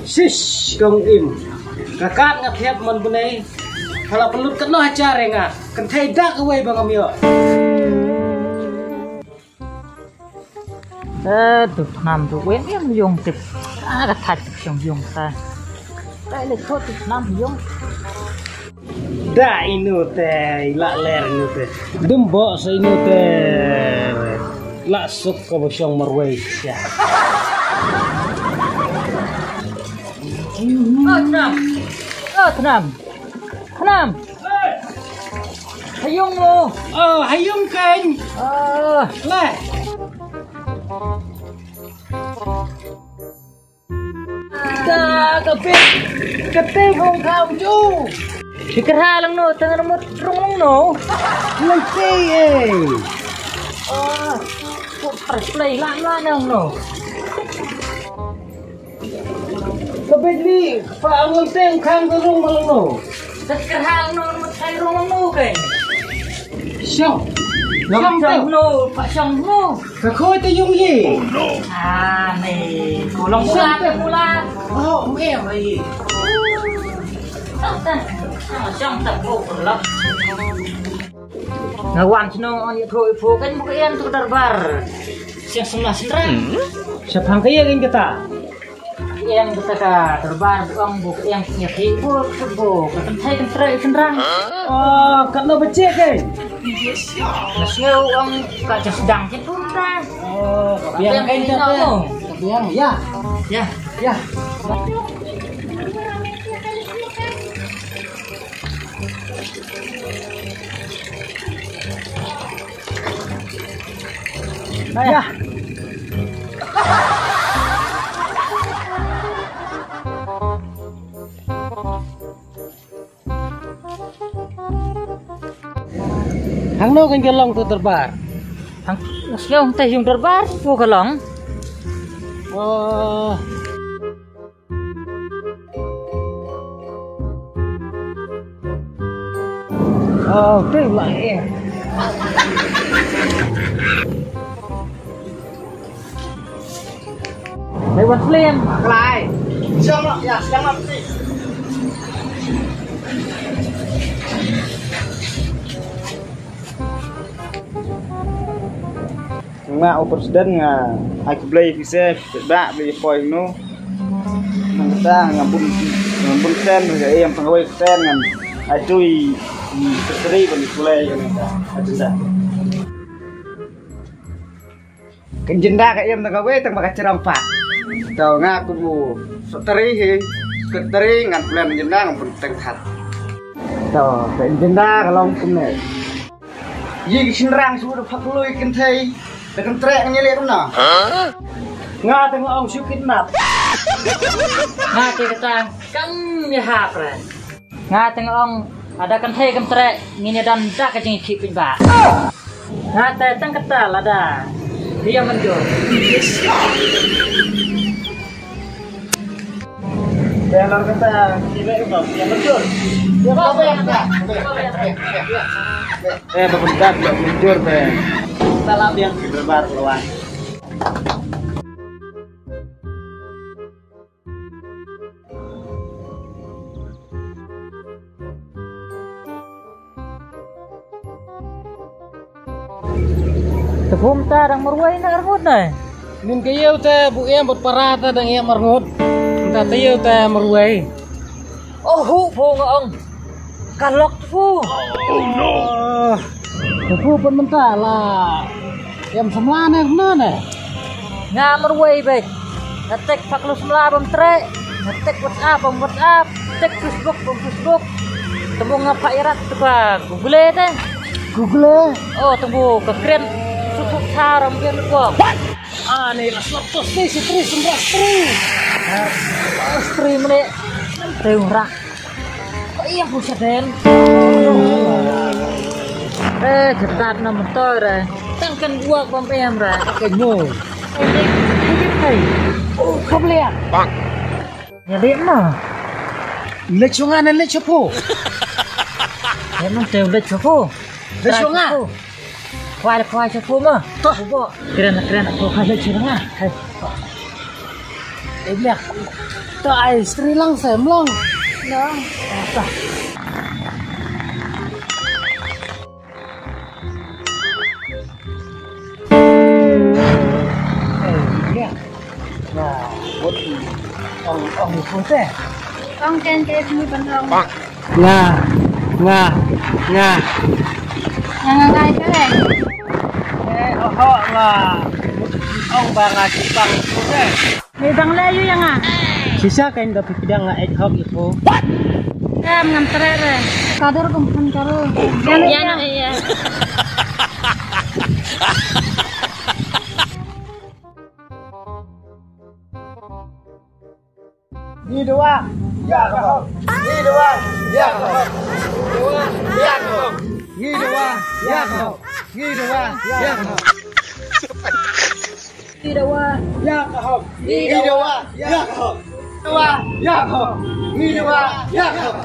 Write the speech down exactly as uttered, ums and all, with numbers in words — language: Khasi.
Shish, kong im. Ka kat nga thiap man bunei. Ka la pynlut katno hajar ïa nga. Kynthei dak kawei ba ngam ïoh. Eh, tu tnam tu wen ïa yung tip. Ah, ka thait tu yung yung ta. Ka le thot tu tnam yung. Da inu te, i la ler inu te. Dum bo sa inu te. La suk ka ba shong marwei. Ya. Oh, tnam. Oh, tnam. Tnam. Hayung mo. Oh, hayung kan. Oh. Lah. Ka, ka pit, ka tei hong kham ju. Shi kyrha lang no, tang na mut rung lang no. Lang tei eh. Ah, ko press play lang lang no. Ka bit ni, pa ang lang tei kham ka rung lang no. Shi kyrha lang no, mut kai rung lang no kai. Shong. Shong tei. Shong no, pa shong no. Ka khoi te yung ye. Ah, me. Ko long mula, te mula. Oh, me, me. Tang, tang. Ah, shong tang ko ko lap. Nga wan shnong on ye tho ye pho kan buk en tu darbar. Siang semla sendra. Siapa yang kaya kan kata? Ïeng kata ka dorbar, ong bu ïeng ïa ki bu bu ka kynthei kynthei shynrang. Oh, katno baje ke? Na sngew ong ka just dang ki pun ta. Oh, ka biang ka biang. Ka biang, ya. Ya. Ya. Ayah. Hangno kan ka long tu dorbar? Hang, sngewthuh yung dorbar, pu ka long. Oh. Oh, teng lah eh. Lewat film. Klai. Siang lah, ya, siang lah. Nga u president nga ai khublei phi se ba bli poi no. Nang kata nga bun nga bun sen nga em tang wei sen ngan ai tui sekretari ban pulai kan agenda. Kan agenda ka em tang wei tang ba ka cherang pa. Tau nga kum u sekretari he sekretari ngan plan agenda ngan bun tang khat. Tau ka agenda ka long kum ne. Yi ki shynrang shu da phak lui kynthei. Da kyntrek ngi leh kumno? Nga te nga ong shu kidnap. Nga te kata kam ïa hap re. Nga te nga ong ada kynthei kyntrek ngin ïa don da ka jingïakhih paidbah. Nga te tang kata lada ïa manjur. Te lar kata ki leh kumno, ïa manjur. Ïa ba ba ba. Eh, ba kumta ba manjur te. Salah biang ki berbar lawan. Te phum ta dang marwei na arngut nai. Nin ka ïew te bu em bad para ta dang ïa marngut. Te ïew te marwei. Oh hu phu nga ong. Ka lok phu. Oh no. Phu pun mynta la. Em samla ne na ne. Nga marwei bek. Nga tek phak lu samla bam trek. Nga tek WhatsApp bam WhatsApp. Tek Facebook bam Facebook. Temu nga phak irat tu ka Google te. Google. Oh temu ka kren. Susu saram kren ko. Ani la slap to si si tri sembra tri. Tri mene. Tri rak. Ko ïa phu shaden. Eh, ketat na motor eh. Tang kan buak bam em ra. Ke mo. Oh, kau beli ya? Bang. Ya dek na. Lechungan lechuphu. Ya man teu lechuphu. Dei shong ah. Khwai, khwai, sha phu ma. To. Phu bo. Kren, kren, khwai, khwai, sha phu ma. Hai. Eh, biak. To ai, stri lang sem long. Long. Ta. Eh, biak. Nga, wat ong, ong, ong, te. Ong ken ke tu ban ong. Nga, nga, nga. Nga, nga, nga, te. Eh, oho, nga. Ong ba nga cipang tu, te. Me bang le yu ya nga. Shisha kan da pipidang nga et hok ipo. Em ngam tere re. Kadar kum kan karo. Ya, ya, ya. Ngi dawa, ïa ka hok. Ngi dawa, ïa ka hok. Ngi dawa, ïa ka hok. Ngi dawa, ïa ka hok. Ngi dawa, ïa ka hok. Ngi dawa, ïa ka hok. Ngi dawa, ïa ka hok. Ngi dawa, ïa ka hok.